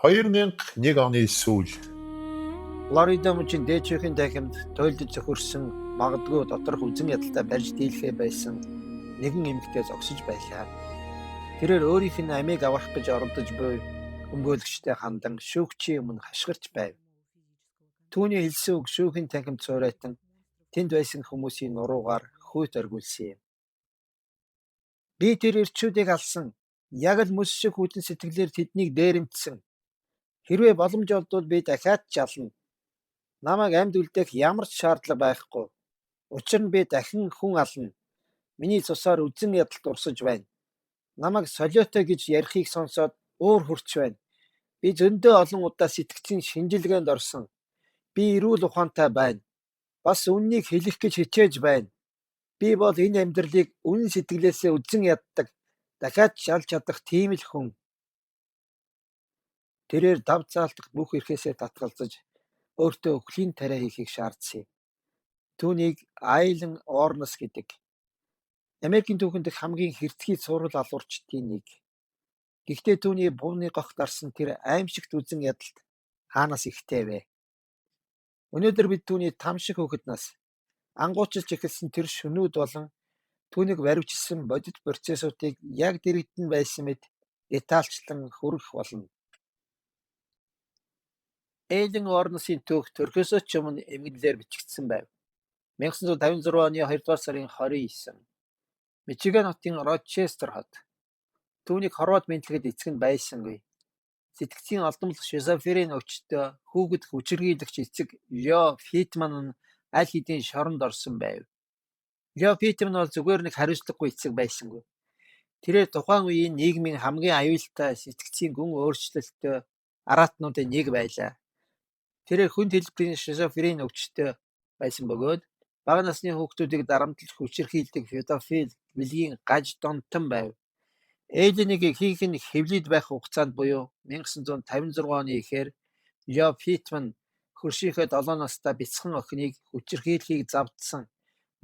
2001 оны сүүл. Флорида мужийн дээд шүүхийн танхимд туйлдаж цөхөрсөн, магадгүй доторх үзэн ядалтай барьж дийлэхээ байсан нэгэн эмэгтэй зогсож байлаа. Тэрээр өөрийнх нь амийг аврах гэж оролдож буй өмгөөлөгчдөд хандан шүүгчийн өмнө хашгирч байв. Түүний хэлсэн үг шүүхийн танхимд цуурайтан тэнд байсан хүмүүсийн нуруугаар хүйт оргиулсан юм. Би тэр эрчүүдийг алсан. Яг л мөс шиг хүйтэн сэтгэлээр тэднийг дээрэмдсэн. Хэрвээ боломж олдвол би дахиад ч ална. Намайг амьд үлдээх ямар ч шаардлага байхгүй. Учир нь би дахин хүн ална. Миний цусаар үзэн ядалт урсаж байна. Намайг солиотой гэж ярихыг сонсоод уур хүрч байна. Би зөндөө олон удаа сэтгэцийн шинжилгээнд орсон. Би эрүүл ухаантай байна. Бас үнэнийг хэлэх гэж хичээж байна. Би бол энэ амьдралыг үнэн сэтгэлээсээ үзэн яддаг, дахиад ч алж чадах тийм л хүн. Тэрээр дав заалтах бүх эрхээсээ татгалзаж, өөртөө үхлийн тариа хийхийг шаардсан юм. Түүнийг Айлен Орнос гэдэг. Америкийн түүхэн дэх хамгийн хэрцгий цуврал алуурчдын нэг. Гэхдээ түүний бууны гогт гарсан тэр аймшигт үзэн ядалт хаанаас ихтэй вэ? Өнөөдөр бид түүний там шиг хүүхэд нас ангуучилж эхэлсэн тэр шөнүүд болон түүнийг баривчилсан бодит процессуудыг яг дэргэдэн байсан мэт детальчлан хүргэх болно. Эллен Орносын түүх төрхөөсөө ч өмнө эмгэнэлээр бичигдсэн байв. 1956 оны 2 дугаар сарын 29. Мичиган хотын Рочестер хот. Түүнийг хорвоод мэндлэхэд эцэг нь байсангүй. Сэтгэцийн олдомлох шизофрен өвчтэй хүүхэд хүчирхийлэгч эцэг Лео Питтман нь аль хэдийн шоронд орсон байв. Лео Питтман бол зүгээр нэг хариуцлагагүй эцэг байсангүй. Тэрээр тухайн үеийн нийгмийн хамгийн аюултай сэтгэцийн гүн өөрчлөлттэй араатнуудын нэг байлаа. Тэрээр хүнд хэлбэрийн шизофрен өвчтэй байсан бөгөөд бага насны хүүхдүүдийг дарамтлаж хүчирхийлдэг педофил бэлгийн гаж донтон байв. Элленийг ихэнх нь хэвлийд байх хугацаанд буюу 1956 оны эхээр Лео Питтман хөршийнхөө 7 настай бяцхан охиныг хүчирхийлэхийг завдсан,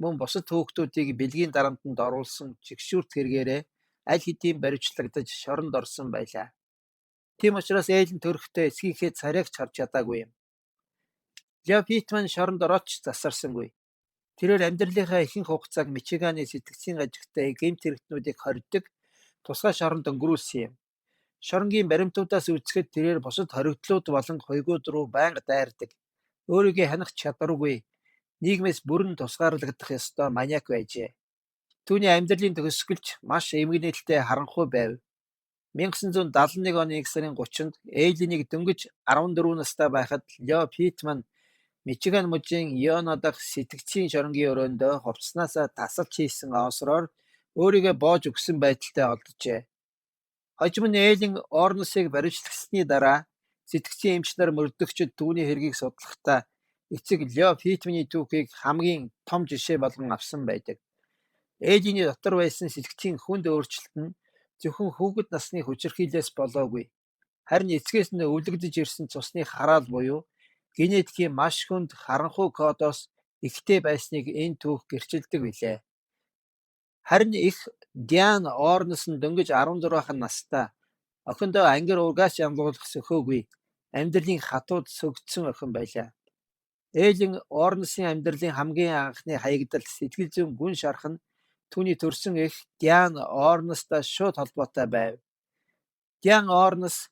мөн бусад хүүхдүүдийг бэлгийн дарамтанд оруулсан чигшүүрт хэрэгээрээ аль хэдийн баривчлагдаж шоронд орсон байлаа. Тийм учраас Эллен төрөхдөө эцгийнхээ царайг ч харж чадаагүй юм. Лео Питтман шоронд ороод ч засарсангүй. Тэрээр амьдралынхаа ихэнх хугацааг Мичиганы сэтгэцийн ажигтай гэмт хэрэгтнүүдийг хорьдог тусгай шоронд өнгөрүүлсэн юм. Шоронгийн баримтуудаас үзэхэд тэрээр бусад хоригдлууд болон хуйгууд руу байнга дайрдаг, өөрийгөө хянах чадваргүй, нийгмээс бүрэн тусгаарлагдах ёстой маньяк байжээ. Түүний амьдралын төгсгөл ч маш эмгэнэлтэй харанхуй байв. 1971 оны 1 сарын 30-нд Элленийг дөнгөж 14 настай байхад Лео Питтман Мичиган мужийн Иона дахь сэтгэцийн шоронгийн өрөөндөө хувцаснаасаа тасалж хийсэн оосроор өөрийгөө боож үхсэн байдалтай олджээ. Хожим нь Эллен Орносыг баривчлагсаны дараа сэтгэцийн эмч нар мөрдөгчид түүний хэргийг судлахдаа эцэг Лео Питтманы түүхийг хамгийн том жишээ болгон авсан байдаг. Эллений дотор байсан сэтгэцийн хүнд өөрчлөлт нь зөвхөн хүүхэд насны хүчирхийллээс болоогүй. Харин эцгээс нь өвлөгдөж ирсэн цусны хараал буюу генетикийн маш хүнд харанхуй кодоос ихтэй байсныг энэ түүх гэрчилдэг билээ. Харин эх Диан Орнос нь дөнгөж 16 настай охиндоо ангир уургаас янзлуулах сөхөөгүй, амьдралын хатууд сөгдсөн охин байлаа. Эллен Орносын амьдралын хамгийн анхны хаягдал, сэтгэл зүйн гүн шарх нь түүний төрсөн эх Диан Орностой шууд холбоотой байв. Диан Орнос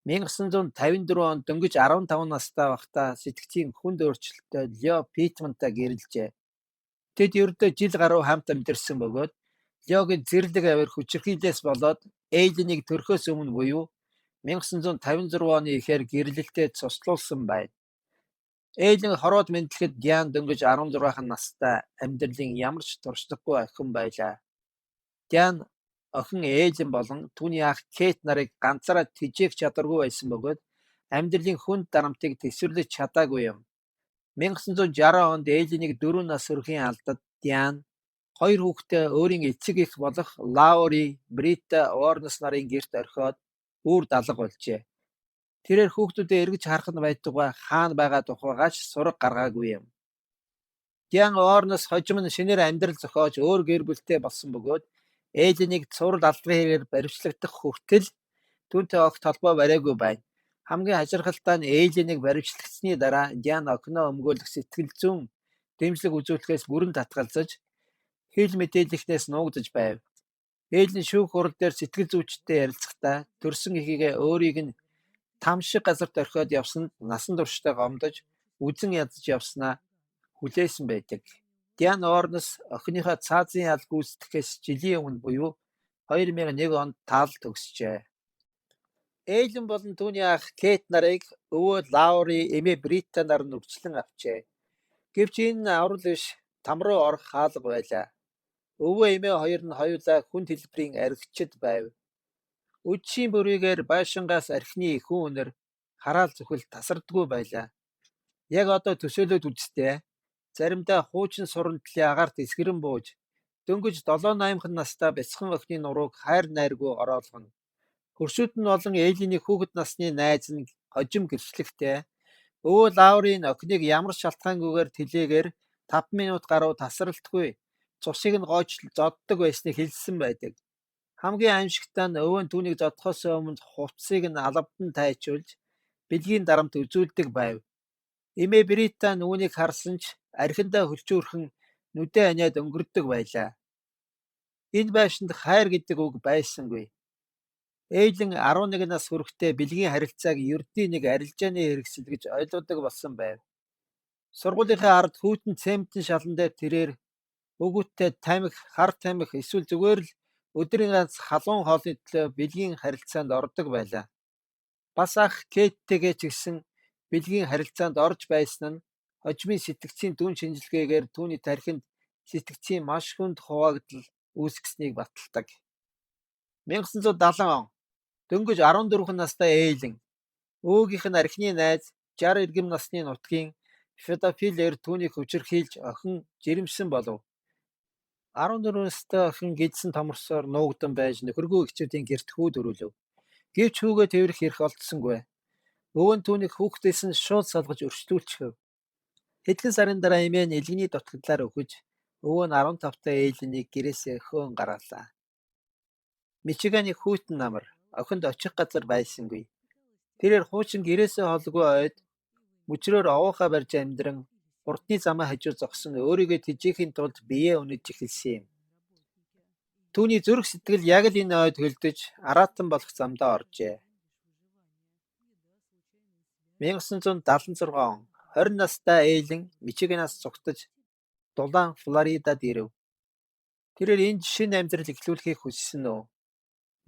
1954 онд дөнгөж 15 настай байхдаа сэтгэцийн хүнд өөрчлөлттэй Лео Питтмантай гэрлэжээ. Тэд ердөө жил гаруй хамт амьдарсан бөгөөд Леогийн зэрлэг авир хүчирхийллээс болоод Элленийг төрөхөөс өмнө буюу 1956 оны эхээр гэрлэлтээ цуслуулсан байна. Эллен хорвоод мэндлэхэд Диан дөнгөж 16 настай амьдралын ямар ч туршлагагүй охин байлаа. Диан охин Эллен болон түүний ах Кейт нарыг ганцаараа тэжээх чадваргүй байсан бөгөөд амьдралын хүнд дарамтыг тэсвэрлэж чадаагүй юм. 1960 онд Элленийг 4 нас хүрэхийн алдад Диан хоёр хүүхэдтэй өөрийн эцэг эх болох Лаури, Брита Орнос нарын гэрт орхиод үүр далга болжээ. Тэрээр хүүхдүүдээ эргэж харах нь байтугай хаана байгаа тухайгаа ч сураг гаргаагүй юм. Диан Орнос хожим нь шинээр амьдрал зохиож өөр гэр бүлтэй болсон бөгөөд Элленийг цуврал алдрын хэргээр баривчлагдах хүртэл түүнтэй огт холбоо бариагүй байна. Хамгийн хачирхалтай нь Эйленийг баривчлагдсаны дараа Диан охиноо өмгөөлөх сэтгэл зүйн дэмжлэг үзүүлэхээс бүрэн татгалзаж, хэл мэдээлэхнээс нуугдаж байв. Эйлен шүүх хурал дээр сэтгэл зүйчидтэй ярилцахдаа төрсөн эхийгээ өөрийг нь там шиг газарт орхиод явсанд насан туршдаа гомдож, үзэн ядаж явснаа хүлээсэн байдаг. Диан Уорнес охиныхоо цаазын ял гүйцэтгэхээс жилийн өмнө буюу 2001 онд таал төгсжээ. Эйлен болон түүний ах Кейт нарыг өвөө Лаури, эмээ Брита нар нь үрчлэн авчээ. Гэвч энэ нь аврал биш, там руу орох хаалга байлаа. Өвөө эмээ хоёр нь хоёулаа хүнд хэлбэрийн архичид байв. Үдшийн бүрийгээр байшингаас архины хүү үнэр, хараал зүхэл тасардаггүй байлаа. Яг одоо төсөөлөөд үз дээ. Заримдаа хуучин суран төлийн агаарт исгэрэн бууж, дөнгөж 7-8хан настай бяцхан охины нурууг хайр найргүй ороолгоно. Хөрсүүд нь болон Эйлений хүүхэд насны найз нь хожим гэрчлэхдээ өвөө Лаури нь охиныг ямар ч шалтгаангүйгээр тэлээгээр 5 минут гаруй тасралтгүй цусыг нь гоож зоддог байсныг хэлсэн байдаг. Хамгийн аймшигтай нь өвөө нь түүнийг зодохоос өмнө хувцсыг нь алавдан тайчулж, бэлгийн дарамт үзүүлдэг байв. Эмээ Брита нь үүнийг харсан ч архиндаа хөлчүүрхэн нүдээ аниад өнгөрдөг байлаа. Энэ байшинд хайр гэдэг үг байсангүй. Эйлен 11 нас хүрэхдээ бэлгийн харилцааг ердийн нэг арилжааны хэрэгсэл гэж ойлгодог болсон байв. Сургуулийнхаа ард хүйтэн цементийн шалан дээр тэрээр өгөөтэй тамхи, хар тамхи эсвэл зүгээр л өдрийн ганц халуун хоолны төлөө бэлгийн харилцаанд ордог байлаа. Бас ах Кейттэйгээ ч гэсэн бэлгийн харилцаанд орж байсан нь хожмын сэтгэцийн дүн шинжилгээгээр түүний тархинд сэтгэцийн маш хүнд хуваагдал үүсгэснийг баталдаг. 1970 он. Дөнгөж 14 настай Эйлен өвөөгийнх нь архины найз 60 эргэм насны нутгийн педофил эр түүнийг хүчирхийлж охин жирэмсэн болов. 14 настай охин гидсэн томорсоор нуугдан байж нөхөргүй эхчүүдийн гэрт хүү төрүүлэв. Гэвч хүүгээ тэврэх эрх олдсонгүй. Өвөө нь түүнийг хүүхдээс нь шууд салгаж өрчдүүлчихэв. Хэдхэн сарын дараа эмээ нь элгэний дутагдлаар үхэж, өвөө нь 15 тай Эйленийг гэрээсээ хөөн гаргалаа. Мичиганы хүйтэн намар охинд очих газар байсангүй. Тэрээр хуучин гэрээсээ холгүй ойд мөчрөөр овоохой барьж амьдран хурдны замын хажуу зогсон өөрийгөө тэжээхийн тулд биеэ үнэж эхэлсэн юм. Түүний зүрх сэтгэл яг л энэ ойд хөлдөж, араатан болох замдаа оржээ. 1976 он. 20 настай Эйлен Мичиганаас зугтаж дулаан Флоридад ирэв. Тэрээр энд шинэ амьдрал эхлүүлэхийг хүссэн үү?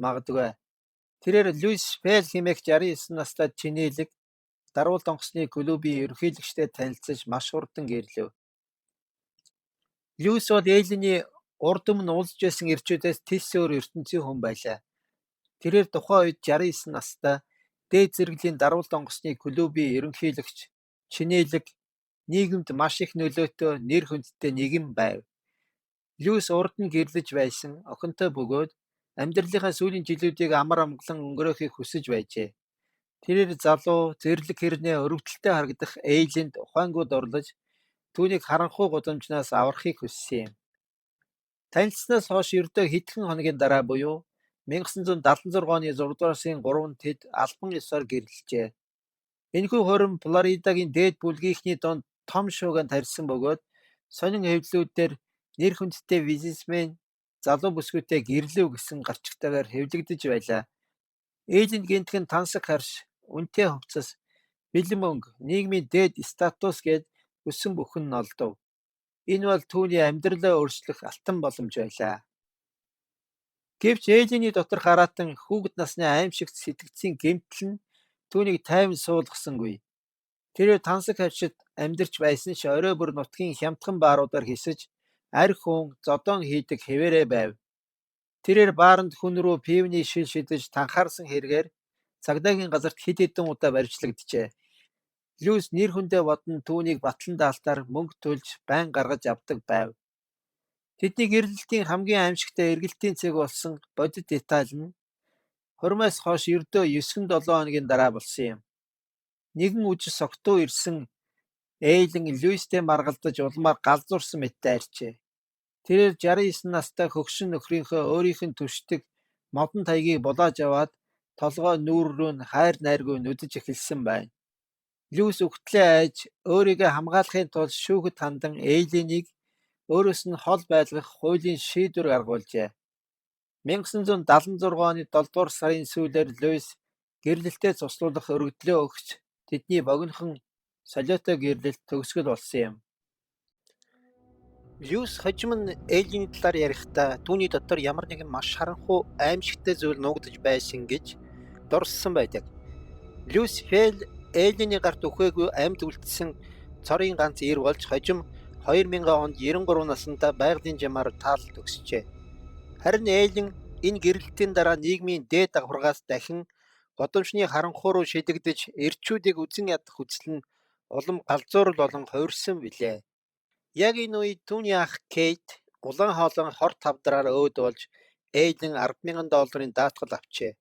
Магадгүй. Тэрээр Льюис Фелл хэмээх 69 настай чинээлэг дарвуулт онгоцны клубын ерөнхийлөгчтэй танилцаж маш хурдан гэрлэв. Льюис бол Эйлений урд өмнө уулзаж байсан эрчүүдээс тис өөр ертөнцийн хүн байлаа. Тэрээр тухайн үед 69 настай, дээд зэрэглэлийн дарвуулт онгоцны клубын ерөнхийлөгч, чинээлэг, нийгэмд маш их нөлөөтэй нэр хүндтэй нэгэн байв. Льюис урд нь гэрлэж байсан, охинтой бөгөөд амьдралынхаа сүүлийн жилүүдийг амар амгалан өнгөрөөхийг хүсэж байжээ. Тэрээр залуу, зэрлэг хэрнээ өрөвдөлттэй харагдах Эйленд ухаангүй дурлаж, түүнийг харанхуй гудамжнаас аврахыг хүссэн юм. Танилцсанаас хойш ердөө хэдхэн хоногийн дараа буюу 1976 оны 6-р сарын 3-нд тэд албан ёсоор гэрлэжээ. Энэхүү хурим Флоридагийн дээд бүлгийнхний дунд том шуугиан тарьсан бөгөөд сонин хэвлэлүүдээр нэр хүндтэй бизнесмен залуу бүсгүйтэй гэрлэв гэсэн гарчигтайгаар хэвлэгдэж байлаа. Эйленд гэмтхэн тансаг харш, үнэтэй хувцас, бэлэн мөнгө, нийгмийн дээд статус гээд хүссэн бүхэн нь олдов. Энэ бол түүний амьдралаа өөрчлөх алтан боломж байлаа. Гэвч Эйлений доторх араатан, хүүхэд насны аймшигт сэтгэцийн гэмтэл нь түүнийг тайван суулгасангүй. Тэрээр тансаг хавьшид амьдарч байсан ч орой бүр нутгийн хямдхан бааруудаар хэсэж, архи уун, зодоон хийдэг хэвээрээ байв. Тэрээр бааранд хүн рүү пивны шил шидэж танхаарсан хэрэгээр цагдаагийн газарт хэд хэдэн удаа баривчлагджээ. Льюис нэр хүндээ бодон түүнийг батлан даалтаар мөнгө төлж байн гаргаж авдаг байв. Тэдний гэрлэлтийн хамгийн аймшигтай эргэлтийн цэг болсон бодит деталь нь хурмаас хойш ердөө 9-7 хоногийн дараа болсон юм. Нэгэн үжил согтуу ирсэн Эйлен Льюистэй маргалдаж улмаар галзуурсан мэт дайрчээ. Тэрээр 69 настай хөгшин нөхрийнхөө өөрийнх нь түшдэг модон таягийг булааж аваад Толгой нүүр рүү нь хайр найргүй нүдэж эхэлсэн байна. Льюис үхтлээ айж, өөрийгөө хамгаалахын тулд шүүхэд хандан Эйленийг өөрөөс нь хол байлгах хуулийн шийдвэр гаргуулжээ. 1976 оны долдугаар сарын сүүлээр Льюис гэрлэлтээ цуслуулах өргөдлөө өгч тэдний богинохон солиотой гэрлэлт төгсгөл болсон юм. Льюис хожим нь Эйлений талаар ярихдаа түүний дотор ямар нэгэн маш харанхуй аймшигтай зүйл нуугдаж байсан гэж дурссан байдаг. Льюис Хейл Эйлений гарт үхээгүй амьд үлдсэн цорын ганц эр болж хожим 2000 онд 93 насандаа байгалийн жамаар таалал төгсжээ. Харин Эйлен энэ гэрлэлтийн дараа нийгмийн дээд давхаргаас дахин гудамжны харанхуй руу шидэгдэж эрчүүдийг үзэн ядах үзэл нь улам галзуурал болон хувирсан билээ. Яг энэ үед түүний ах Кейт улаан хоолойн хор тавдраар өөд болж Эйлен 10,000 долларын даатгал авчээ.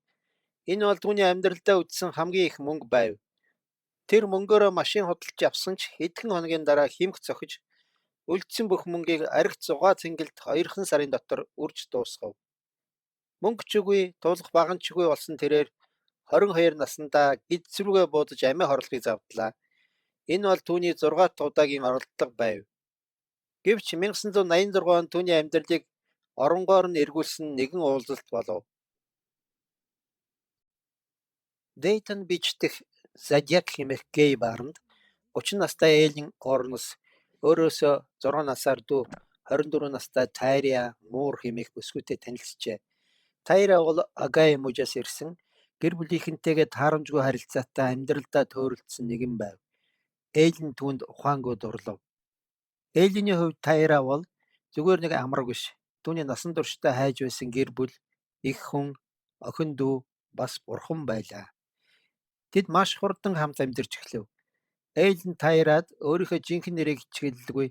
Энэ бол түүний амьдралдаа үзсэн хамгийн их мөнгө байв. Тэр мөнгөөрөө машин худалдаж авсан ч хэдхэн хоногийн дараа хэмх цохиж үлдсэн бүх мөнгийг архи зугаа цэнгэлд хоёрхон сарын дотор үрж дуусгав. Мөнгө ч үгүй, туулах багана ч үгүй болсон тэрээр 22 насандаа гэдэс рүүгээ буудаж амиа хорлохыг зовдлаа. Энэ бол түүний 6 дахь удаагийн оролдлого байв. Гэвч 1986 онд түүний амьдралыг оронгоор нь эргүүлсэн нэгэн уулзалт болов. Дейтон Бич дэх Зодиак хэмээх гей баранд 30 настай Эллен Уорнес өөрөөсөө 6 насаар дүү 24 настай Тайра Муур хэмээх бүсгүйтэй танилцжээ. Тайра бол Огайо мужаас ирсэн, гэр бүлийнхэнтэйгээ таарамжгүй харилцаатай амьдралдаа төөрөгдсөн нэгэн байв. Эллен түүнд ухаангүй дурлав. Эллений хувьд Тайра бол зүгээр нэг амраг биш. Түүний насан туршдаа хайж байсан гэр бүл, эх хүн, охин дүү, бас бурхан байлаа. Тэд маш хурдан хамт амьдарч эхлэв. Эллен Тайрад өөрийнхөө жинхэнэ нэрийг чиглэлгүй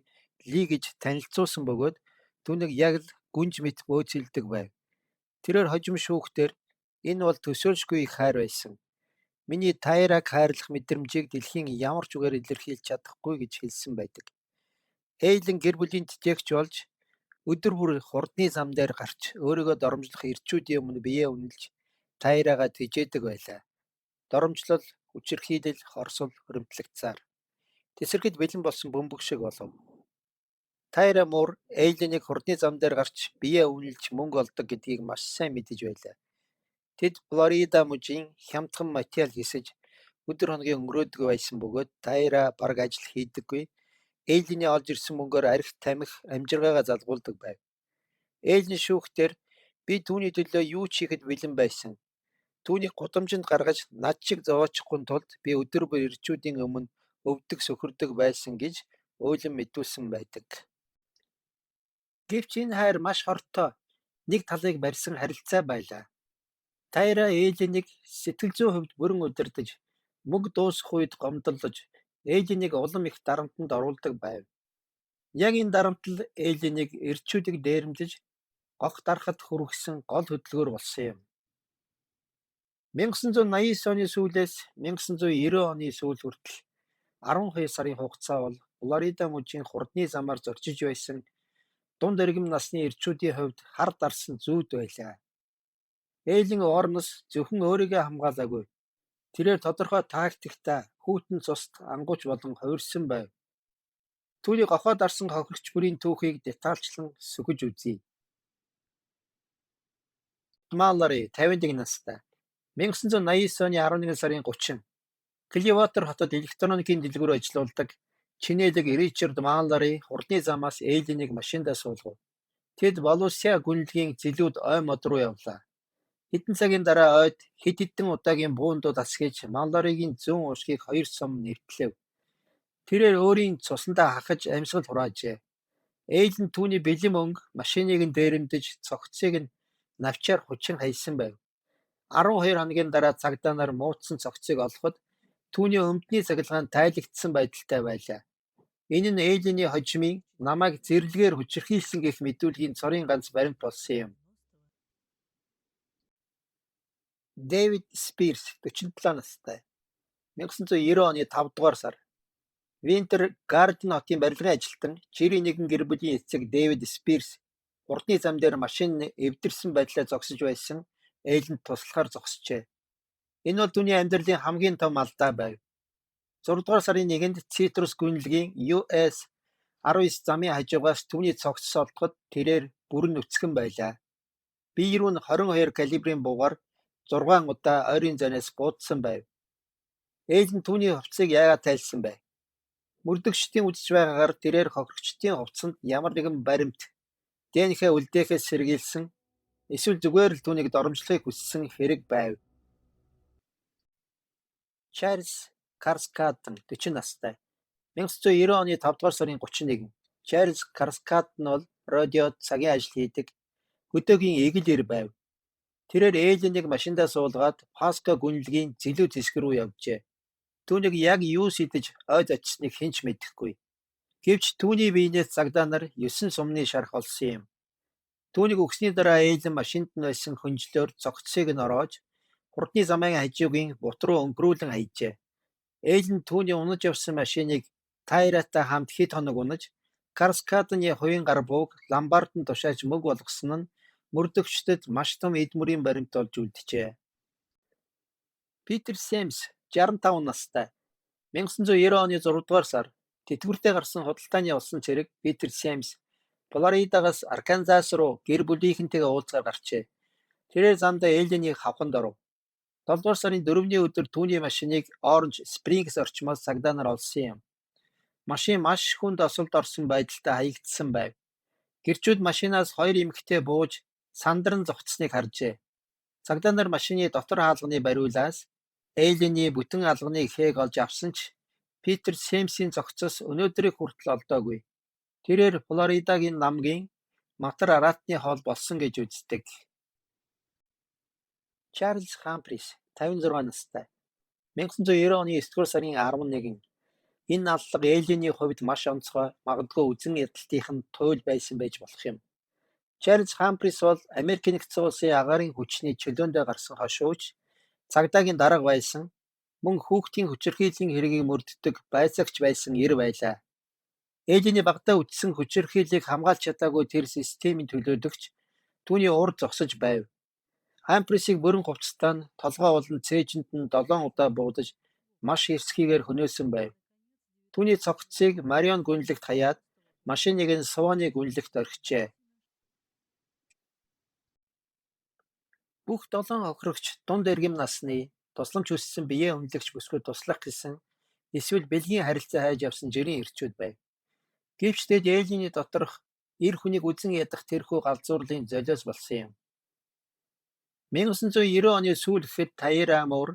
Ли гэж танилцуулсан бөгөөд түүнийг яг л гүнж мэт бөөцөлдөг байв. Тэрээр хожим шүүхдээ энэ бол төсөөлшгүй их хайр байсан. Миний Тайраг хайрлах мэдрэмжийг дэлхийн ямар ч үгээр илэрхийлж чадахгүй гэж хэлсэн байдаг. Эллен гэр бүлийн тэтээгч болж өдөр бүр хурдны зам дээр гарч өөрийгөө доромжлох эрчүүдийн өмнө биеэ үнэлж Тайрагаа тэжээдэг байлаа. Доромжлол, хүчирхийлэл, хорсол, хуримтлагцаар. Тэсрэхэд бэлэн болсон бөмбөг шиг болов. Тайра Муур Элленийг хурдны зам дээр гарч биеэ үнэлж мөнгө олдог гэдгийг маш сайн мэдэж байлаа. Тэд Флорида мужийн хямдхан материал хийсэж өдөр хоногийг өнгөрөөдөг байсан бөгөөд Тайра бараг ажил хийдэггүй. Эллений олж ирсэн мөнгөөр архи, тамхи, амжиргаагаа залгуулдаг байв. Эллен шүүхдээ би түүний төлөө юу ч хийхэд бэлэн байсан. Түүнийг гудамжинд гаргаж над шиг зовоочихгүй тулд би өдөр бүр эрчүүдийн өмнө өвдөг сөхөрдөг байсан гэж уйлан мэдүүлсэн байдаг. Гэвч энэ хайр маш хортой, нэг талыг барьсан харилцаа байлаа. Тайра Элленийг сэтгэл зүйн хувьд бүрэн удирдаж, мөнгө дуусах үед гомдоллож, Элленийг улам их дарамтанд оруулдаг байв. Яг энэ дарамт л Элленийг эрчүүдийг дээрэмдэж, гох дарахад хүргэсэн гол хөдөлгүүр болсон юм. 1989 оны сүүлээс 1990 оны сүүл хүртэл 12 сарын хугацаа бол Флорида мужийн хурдны замаар зорчиж байсан дунд эргэм насны эрчүүдийн хувьд хар дарсан зүүд байлаа. Эллен Уорнес зөвхөн өөрийгөө хамгаалаагүй. Тэрээр тодорхой тактиктай хүйтэн цуст ангууч болон хувирсан байв. Түүний гохой дарсан хохирогч бүрийн түүхийг детальчлан сөхөж үзье. Маллори 51 настай. 1989 оны 11 сарын 30 Клиуотер хотод электроникийн дэлгүүр ажилуулдаг чинээлэг Ричард Маллори хурдны замаас Элленийг машиндаа суулгав. Тэд Волусиа гүнлэгийн зэлүүд ой мод руу явлаа. Хэдэн цагийн дараа ойд хэд хэдэн удаагийн буун дуу тасхийж Маллоригийн зүүн уушгийг хоёр сум нэвтлэв. Тэрээр өөрийн цусандаа хахаж амьсгал хураажээ. Эллен түүний бэлэн мөнгө, машиныг нь дээрэмдэж, цогцсыг нь навчаар хучин хаясан байв. 12 хоногийн дараа цагдаа нар муудсан цогцыг олоход түүний өмдний цахилгаан тайлагдсан байдалтай байлаа. Энэ нь Эллений хожмын намайг зэрлэгээр хүчирхийлсэн гэх мэдүүлгийн цорын ганц баримт болсон юм. Дэвид Спирс 47 настай. 1990 оны 5 дугаар сар Винтер Гарден хотын барилгын ажилтан, 91 гэр бүлийн эцэг Дэвид Спирс хурдны зам дээр машин нь эвдэрсэн байдлаар зогсож байсан Элленд туслахаар зогсжээ. Энэ бол түүний амьдралын хамгийн том алдаа байв. 6 дугаар сарын 1-нд Цитрус гүнлэгийн US 19 замын хажуугаас түүний цогцос олдоход тэрээр бүрэн нүцгэн байлаа. Бие рүү нь 22 калибрын буугаар зургаан удаа ойрын зайнаас буудсан байв. Эллен түүний хувцсыг яагаад тайлсан бэ? Мөрдөгчдийн үзэж байгаагаар тэрээр хохирогчдын хувцсанд ямар нэгэн баримт, ДНХ үлдээхээс сэргийлсэн эсвэл зүгээр л түүнийг доромжлохыг хүссэн хэрэг байв. Чарльз Карскадден, 40 настай. 1990 оны 5 дугаар сарын 31. Чарльз Карскадден бол родеод цагийн ажил хийдэг хөдөөгийн эгэл эр байв. Тэрээр Элленийг машиндаа суулгаад Паско гүнлэгийн зэлүүд хэсэг рүү явжээ. Түүнийг яг юу сүйдэж ойд очсоныг хэн ч мэдэхгүй. Гэвч түүний биенээс цагдаа нар есөн сумны шарх олсон юм. Түүнийг үхсэний дараа Эллен машинд нь байсан хөнжлөөр цогцсыг нь ороож, хурдны замын хажуугийн бут руу өнгөрүүлэн хаяжээ. Эллен түүний унаж явсан машиныг Тайратай хамт хэд хоног унаж, Карскаддены хувийн гар бууг ломбарданд тушааж мөнгө болгосон нь мөрдөгчдөд маш том эд мөрийн баримт болж үлджээ. Питер Семс, 65 настай. 1990 оны 6 дугаар сар тэтгэвртэй гарсан худалдааны улсан цэрэг Питер Семс Флоридагаас Арканзас руу гэр бүлийнхэнтэйгээ уулзахаар гарчээ. Тэрээр замдаа Элленийг хавханд оров. 7 дугаар сарын 4-ний өдөр түүний машиныг Оранж Спрингс орчмоос цагдаа нар олсон юм. Машин маш хүнд осолд орсон байдалтай хаягдсан байв. Гэрчүүд машинаас хоёр эмэгтэй бууж сандран зогсосныг харжээ. Цагдаа нар машины дотор хаалганы бариулаас Эллений бүтэн алганы хээг олж авсан ч Питер Семсийн цогцос өнөөдрийг хүртэл олдоогүй. Тэрээр Флоридагийн намгийн матар араатны хоол болсон гэж үздэг. Чарльз Хамфрис, 56 настай. 1990 оны 9 дугаар сарын 11. Энэ аллага Эллений хувьд маш онцгой, магадгүй үзэн ядалтынх нь туйл байсан байж болох юм. Чарльз Хамфрис бол Америкийн Нэгдсэн Улсын агаарын хүчний чөлөөндөө гарсан хошууч, цагдаагийн дарга байсан, мөн хүүхдийн хүчирхийллийн хэргийг мөрддөг байцаагч байсан эр байлаа. Эллений багадаа үдсэн хүчирхийллийг хамгаалж чадаагүй тэр системийн төлөөлөгч түүний урд зогсож байв. Хамфрисийг бүрэн хувцастай нь толгой болон цээжинд нь долоон удаа буудаж маш эрсхийгээр хөнөөсөн байв. Түүний цогцсыг Марион гүнлэгт хаяад машиныг нь Сувани гүнлэгт орхижээ. Бүх долоон хохирогч дунд эргэм насны, тусламж хүссэн биеэ үнэлэгч бүсгүйд туслах гэсэн эсвэл бэлгийн харилцаа хайж явсан жирийн эрчүүд байв. Гэвч тэд Эллений доторх эр хүнийг үзэн ядах тэрхүү галзуурлын золиос болсон юм. 1990 оны сүүл гэхэд Тайра Мур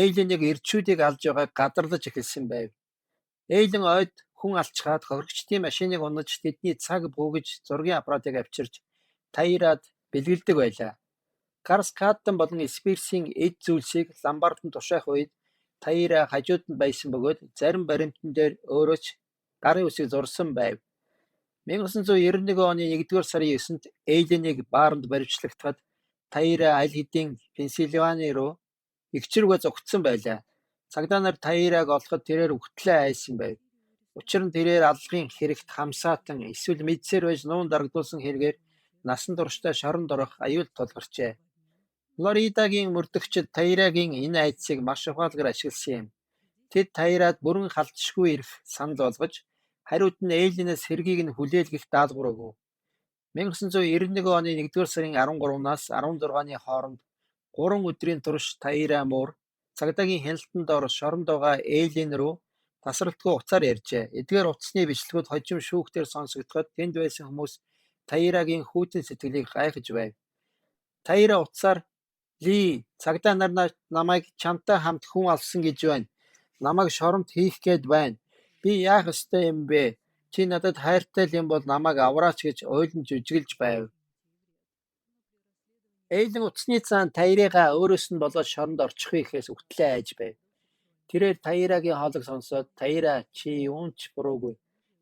Элленийг эрчүүдийг алж байгааг гадарлаж эхэлсэн байв. Эллен ойд хүн алчхаад хохирогчдын машиныг унаж тэдний цаг бүүгэж зургийн аппаратыг авчирч Тайрад бэлгэлдэг байлаа. Карскадден болон Спирсийн эд зүйлсийг ломбарданд тушаах үед Тайра хажууд нь байсан бөгөөд зарим баримтан дээр өөрөө ч гарын үсэг зурсан байв. 1991 оны 1-р сарын 9-нд Элленийг бааранд баривчлагдахад Тайра аль хэдийн Пенсильвани руу эгч рүүгээ зугтсан байлаа. Цагдаа нар Тайраг олоход тэрээр үхтлээ айсан байв. Учир нь тэрээр аллагын хэрэгт хамсаатан эсвэл мэдсээр байж нуун дарагдуулсан хэрэгээр насан туршдаа шоронд орох аюул тулгарчээ. Флоридагийн мөрдөгчид Тайрагийн энэ айдсыг маш ухаалгаар ашигласан юм. Тэд Тайрад бүрэн халдашгүй эрх санал болгож, хариуд нь Элленээс хэргийг нь хүлээлгэх даалгавар өгөв. 1991 оны 1-р сарын 13-наас 16-ны хооронд гурван өдрийн турш Тайра Мур цагдаагийн хяналтан дор шоронд байгаа Эллен рүү тасралтгүй утсаар ярьжээ. Эдгээр утасны бичлэгүүд хожим шүүхтээр сонсогдоход тэнд байсан хүмүүс Тайрагийн хүйтэн сэтгэлийг гайхаж байв. Тайра утсаар "Ли, цагдаа нар намайг чамтай хамт хүн алсан гэж байна. Намайг шоронд хийх гээд байна. Би яах ёстой юм бэ? Чи надад хайртай л юм бол намайг авраач" гэж уйлан жүжиглэж байв. Эллен утасны цаана Тайрагаа өөрөөс нь болоод шоронд орчихъё гэхээс үхтлээ айж байв. Тэрээр Тайрагийн хоолойг сонсоод "Тайра, чи юунд ч буруугүй.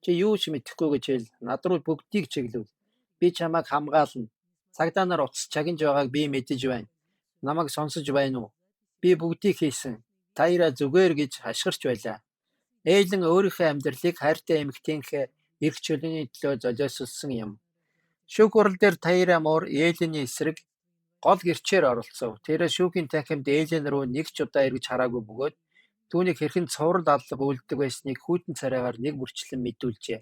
Чи юу ч мэдэхгүй гэж хэл. Над руу бүгдийг чиглүүл. Би чамайг хамгаална. Цагдаа нар утас чагнаж байгааг би мэдэж байна. Намайг сонсож байна уу? Би бүгдийг хийсэн. Тайра зүгээр" гэж хашгирч байлаа. Эллен өөрийнхөө амьдралыг хайртай эмэгтэйнхээ эрх чөлөөний төлөө золиослосон юм. Шүүх хурал дээр Тайра Мур Эллений эсрэг Гол гэрчээр оролцов. Тэрээр шүүхийн танхимд Элен рүү нэг ч удаа эргэж хараагүй бөгөөд түүнийг хэрхэн цуврал алга үйлддэг байсныг хүйтэн царайгаар нэг бүрчлэн мэдүүлжээ.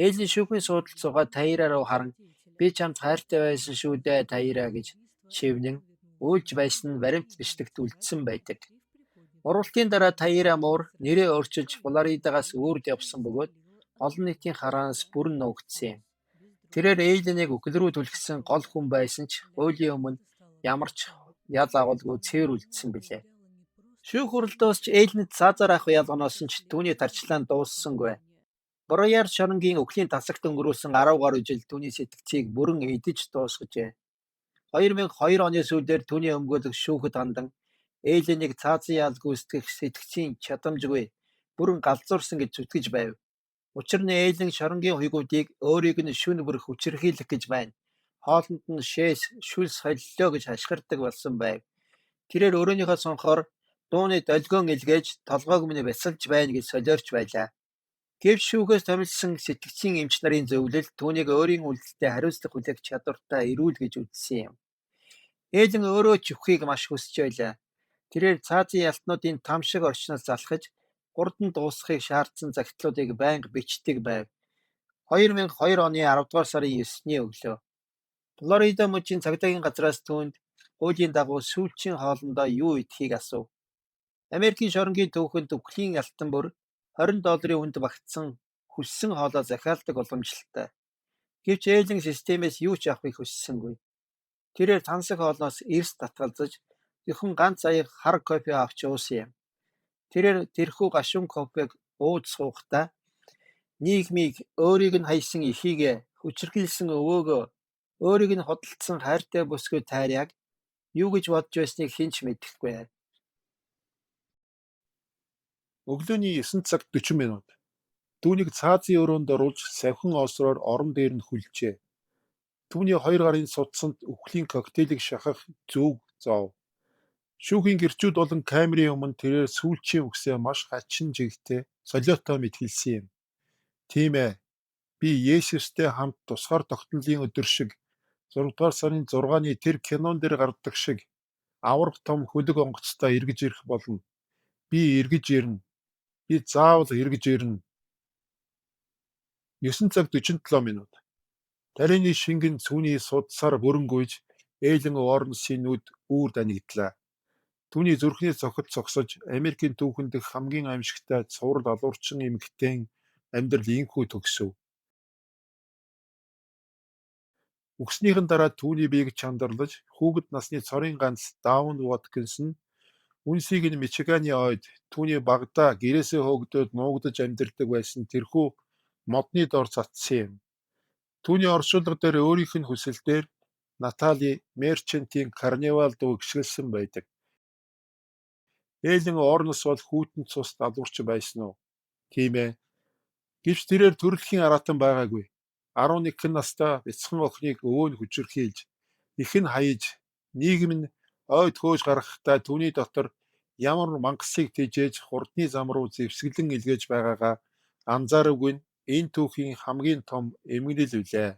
Элен шүүхийн суудалд суугаад Таира руу харан "Би чамд хайртай байсан шүү дээ, Таира" гэж шивнэн уйлж байсан нь баримт бичлэгт үлдсэн байдаг. Урвалтын дараа Таира Мур нэрээ өөрчилж Флоридагаас үүрд явсан бөгөөд олон нийтийн хараанаас бүрэн нуугдсан юм. Тэрээр Эленийг үхэл рүү түлхсэн гол хүн байсан ч хуулийн өмнө ямар ч ял агуулгүй цэвэр үлдсэн билээ. Шүүх хурал дуусч Эленд цаазаар авах ял оноосон ч түүний тарчлаа нь дууссангүй. Броярд шоронгийн үхлийн тасагт өнгөрүүлсэн 10 гаруй жил түүний сэтгэцийг бүрэн эдэж дуусгажээ. 2002 оны сүүлээр түүний өмгөөлөх шүүхэд хандан Эленийг цаазан ял гүйцэтгэх сэтгэцийн чадамжгүй, бүрэн галзуурсан гэж зүтгэж байв. Учир нь Элен шоронгийн хуйгуудыг өөрийг нь шөнө бүр хүчирхийлэх гэж байна, хоолонд нь шээс, шүл солилоо гэж хашхирдаг болсон байв. Тэрээр өрөөнийхөө цонхоор дууны долгион илгээж толгойг минь бясалж байна гэж солиорч байлаа. Гэвч шүүхээс томилсон сэтгэцийн эмч нарын зөвлөл түүнийг өөрийн үйлдэлдээ хариуцлага хүлээх чадвартай эрүүл гэж үзсэн юм. Элен өөрөө ч үхэхийг маш хүсэж байлаа. Тэрээр цаазын ялтнуудын там шиг орчноос залхаж хурдан дуусахыг шаардсан захидлуудыг байнга бичдэг байв. 2002 оны 10-р сарын 9-ний өглөө Флорида мужийн цагдаагийн газраас түүнд хуулийн дагуу сүүлчийн хоолондоо юу идэхийг асуув. Америкийн шоронгийн түүхэнд үхлийн ялтан бүр 20 долларын үнэд багтсан хүссэн хоолоо захиалдаг уламжлалтай. Гэвч Элен системээс юу ч авахыг хүссэнгүй. Тэрээр тансаг хоолноос эрс татгалзаж зөвхөн ганц аяга хар кофе авч уусан юм. Тэрээр тэрхүү гашуун кофег ууж суухдаа нийгмийг, өөрийг нь хаясан эхийгээ, хүчирхийлсэн өвөөгөө, өөрийг нь худалдсан хайртай бүсгүй Тайраг юу гэж бодож байсныг хэн ч мэдэхгүй. Өглөөний 9 цаг 40 минут. Түүнийг цаазын өрөөнд оруулж савхин оосроор орон дээр нь хүлжээ. Түүний хоёр гарын судсанд үхлийн коктейлийг шахах зүүг зовов. Шүүхийн гэрчүүд болон камерын өмнө тэрээр сүүлчийн үгсээ маш хачин жигтэй, солиотой мэт хэлсэн юм. "Тийм ээ, би Есүстэй хамт тусгаар тогтнолын өдөр шиг, 6-р сарын 6-ны тэр кинон дээр гардаг шиг аварга том хөлөг онгоцтой эргэж ирэх болно. Би эргэж ирнэ. Би заавал эргэж ирнэ." 9 цаг 47 минут. Тарианы шингэн түүний судсаар бүрэн гуйж Элен Уорнесын нүд үүр данигдлаа. Түүний зүрхний цохилт зогсож, Америкийн түүхэн дэх хамгийн аймшигтай цуврал алуурчин эмэгтэйн амьдрал ийнхүү төгсөв. Үхснийхэн дараа түүний биеийг чандарлаж, хүүхэд насны цорын ганц Даун Уоткинс нь үнсийг нь Мичиганы ойд, түүний багадаа гэрээсээ хөөгдөөд нуугдаж амьдардаг байсан тэрхүү модны доор цацсан юм. Түүний оршуулга дээр өөрийнх нь хүсэлтээр Натали Мерчантын "Карнивал" дууг гишгэлсэн байдаг. Элен Уорнес бол хүйтэн цуст алуурчин байсан уу? Тийм ээ. Гэвч тэрээр төрөлхийн араатан байгаагүй. 11 настай бяцхан охиныг өвөө нь хүчирхийлж, эх нь хаяж, нийгэм нь ойд хөөж гаргахдаа түүний дотор ямар мангасыг тэжээж хурдны зам руу зэвсэглэн элгээж байгаагаа анзаараагүй нь энэ түүхийн хамгийн том эмгэнэл билээ.